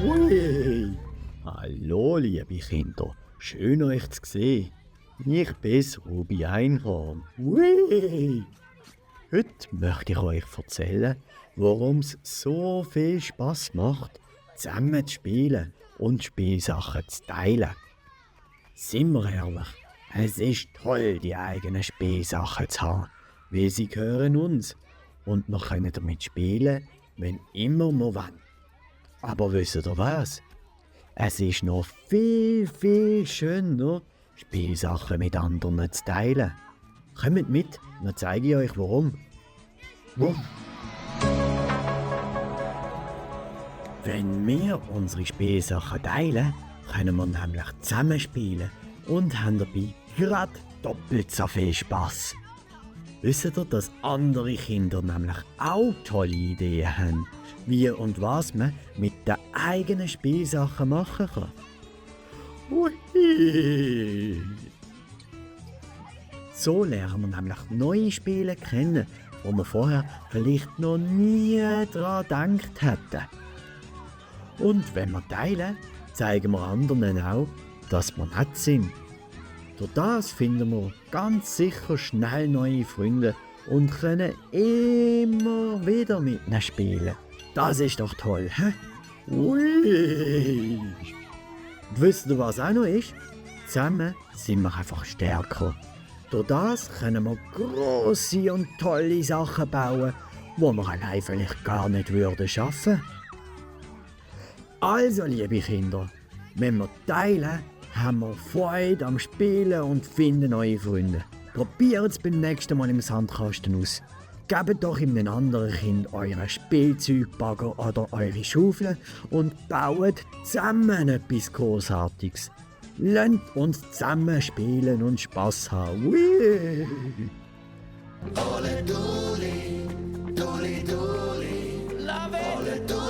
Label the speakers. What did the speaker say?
Speaker 1: Ui! Hallo, liebe Kinder. Schön, euch zu sehen. Ich bin's, Ruby Einhorn. Ui! Heute möchte ich euch erzählen, warum es so viel Spass macht, zusammen zu spielen und Spielsachen zu teilen. Sind wir ehrlich, es ist toll, die eigenen Spielsachen zu haben, weil sie gehören uns und wir können damit spielen, wenn immer wir wollen. Aber wisst ihr was? Es ist noch viel, viel schöner, Spielsachen mit anderen zu teilen. Kommt mit, dann zeige ich euch warum. Wuff. Wenn wir unsere Spielsachen teilen, können wir nämlich zusammen spielen und haben dabei gerade doppelt so viel Spass. Wisst ihr, dass andere Kinder nämlich auch tolle Ideen haben, wie und was man mit den eigenen Spielsachen machen kann? Ui. So lernen wir nämlich neue Spiele kennen, wo wir vorher vielleicht noch nie daran gedacht hätten. Und wenn wir teilen, zeigen wir anderen auch, dass wir nett sind. Durch das finden wir ganz sicher schnell neue Freunde und können immer wieder mit ihnen spielen. Das ist doch toll, hä? Ui! Und wisst ihr, was auch noch ist? Zusammen sind wir einfach stärker. Durch das können wir grosse und tolle Sachen bauen, die wir allein vielleicht gar nicht schaffen würden. Also, liebe Kinder, wenn wir teilen, haben wir Freude am Spielen und finden neue Freunde. Probiert es beim nächsten Mal im Sandkasten aus. Gebt doch einem anderen Kind euren Spielzeugbagger oder eure Schaufel und baut zusammen etwas Großartiges. Lasst uns zusammen spielen und Spass haben. Ui.
Speaker 2: Ole Duli, Duli Duli, Ole Duli.